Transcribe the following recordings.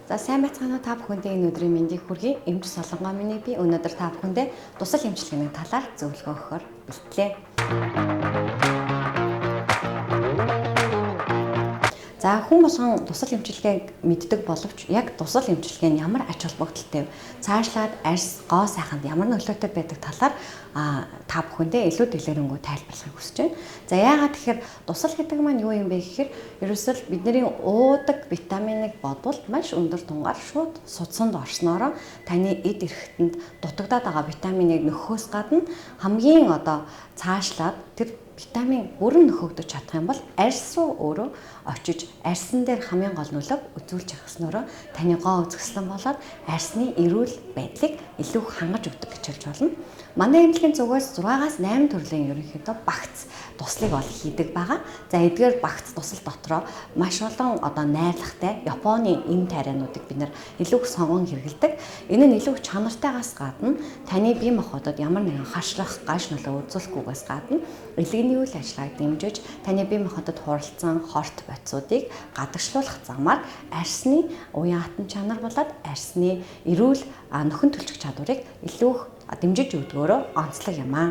За сайн байцгаана уу, та бүхэндээ энэ өдрийн мэндийг хүргэе. Эмч Солонгоо миний би өнөөдөр та бүхэндээ дусал эмчилгээний талаар зөвлөгөө өгөхөөр бэлтлээ. За хүн болгон дусал эмчилгээг мэддэг боловч яг дусал эмчилгээ нь ямар ач холбогдолтой вэ? Цаашлаад арьс, гоо сайханд ямар нөлөөтэй байдаг талаар та бүхэндээ илүү дэлгэрэнгүй тайлбарлахыг хүсэж байна. За яагаад тэгэхээр дусал гэдэг маань юу юм бэ гэхээр ерөөсөө л бидний уудаг витаминыг бодвол маш өндөр тунгаар шууд судсанд орсноороо таны эд эрхэтэнд дутагдаад байгаа витаминыг нөхөхөөс гадна хамгийн одоо цаашлаад тэр витамин бүрэн нөхөгдөж чадах юм бол арьс руу өөрөө очиж арьсан дээр хамгийн гол нөлөөг үзүүлж явахснараа таны гоо үзэсгэлэн болоод арьсны эрүүл байдлыг илүү хангаж өгдөг гэж хэлж болно. Манай эмнэлгийн зүгээс 6-аас 8 төрлийн ерөнхийдөө багц туслыг бол хийдэг байгаа. За эдгээр багц тусал дотроо маш олон одоо найрлагатай Японы эм тариануудыг бид нэр илүү их сонгон хэрэглэдэг. Энэ нь илүү их чанартайгаас гадна таны бие махбодод ямар нэгэн хашлах, гаж нөлөө үзүүлэхгүйгээс гадна элэгний үйл ажиллагааг дэмжиж таны бие махбодод хуралцсан хорт бодисуудыг гадагшлуулах замаар арьсны уян хатан чанар болоод арьсны эрүүл нөхөн төлчих чадварыг илүү их дэмжиж өгдгөөрөө онцлог юм аа.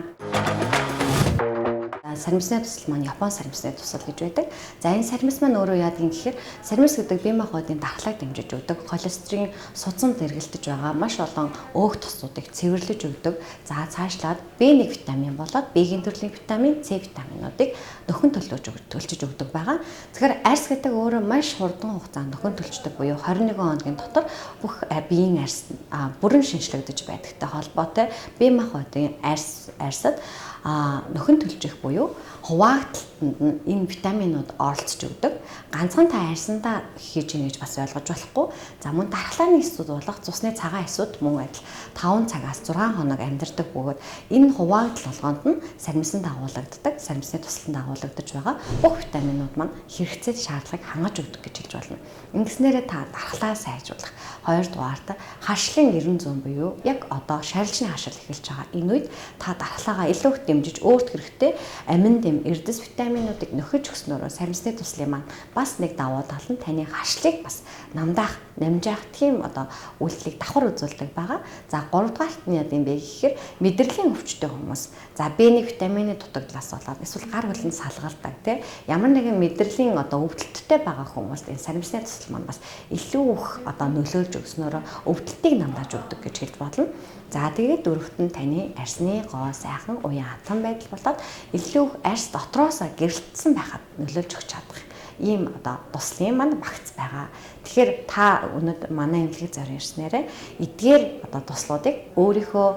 Сармисны тусал маань Япон сармисны тусал гэж байдаг. За энэ сармис маань өөрөө яадаг юм гэхээр сармис гэдэг бие махбодын дархлааг дэмжиж өгдөг, холестерин судсанд эргэлдэж байгаа маш олон өөх тосуудыг цэвэрлэж өгдөг. За цаашлаад B1 витамин болоод B-ийн төрлийн витамин, C витаминуудыг нөхөн төлөж өгдөг байгаа. Тэгэхээр арьс гэдэг өөрөө маш хурдан хугацаанд нөхөн төлчдөг буюу 21 хоногийн дотор бүх биеийн арьс бүрэн шинжлэгдэж байдагтай холбоотой бие махбодын арьсад нөхөн төлжих буюу хуваагдалтанд нь энэ витаминууд оролцож өгдөг. Ганцхан та арьсандаа хийж ийн гэж бас ойлгож болохгүй. За мөн дархлааны эсүүд болох цусны цагаан эсүүд мөн адил 5 цагаас 6 хоног амьдардаг бөгөөд энэ хуваагдал болгонд нь сармисан дагуулагддаг, сармисны туслан дагуулагдаж байгаа бүх витаминууд маань хэрэгцээ шаардлагыг хангаж өгдөг гэж хэлж болно. Ингэснээрээ та дархлаа сайжруулах, хоёрдугаарт харшлын 90 зүүн буюу яг одоо шарилжны хашил эхэлж байгаа энэ үед та дархлаагаа илүү их дэмжиж өөрт хэрэгтэй амин дэм эрдэс витаминуудыг нөхөж өгснөөрөө сармисны туслын маань бас нэг давуу тал нь таны хашлыг бас намдаах, намжаах тийм одоо үйлдэлийг давхар үзүүлдэг байгаа. За гуравдугаарт нь яд юм бэ гэхээр мэдрэлийн өвчтөй хүмүүс за B1 витамины дутагдлаас болоод эсвэл гар хөлөнд салгалдаг тий ямар нэгэн мэдрэлийн одоо өвдөлттэй байгаа хүмүүст энэ сармисны тусал маань бас илүү их одоо нөлөөлж өгснөөрөө өвдөлтийг намдааж өгдөг гэж хэлж болно. За тэгээд дөрөвт нь таны арьсны гоо сайхан уян хатан байдал болоод илүү их арьс дотроосоо гэрэлтсэн байхад нөлөөлж өгч чадах ийм одоо туслын маань багц байгаа. Тэгэхээр та өнөөдөр манай эмнэлгийг зориулсан ирснээрээ эдгээр одоо туслуудыг өөрийнхөө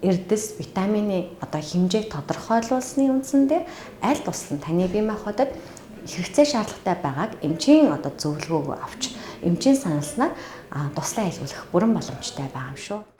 эрдэс витамины одоо хэмжээг тодорхойлуулсны үндсэн дээр аль тусал нь таны бие махбодод хэрэгцээ шаардлагатай байгааг эмчийн одоо зөвлөгөөгөө авч эмчийн саналснаар туслаа илүүх бүрэн боломжтой байгаа юм шүү.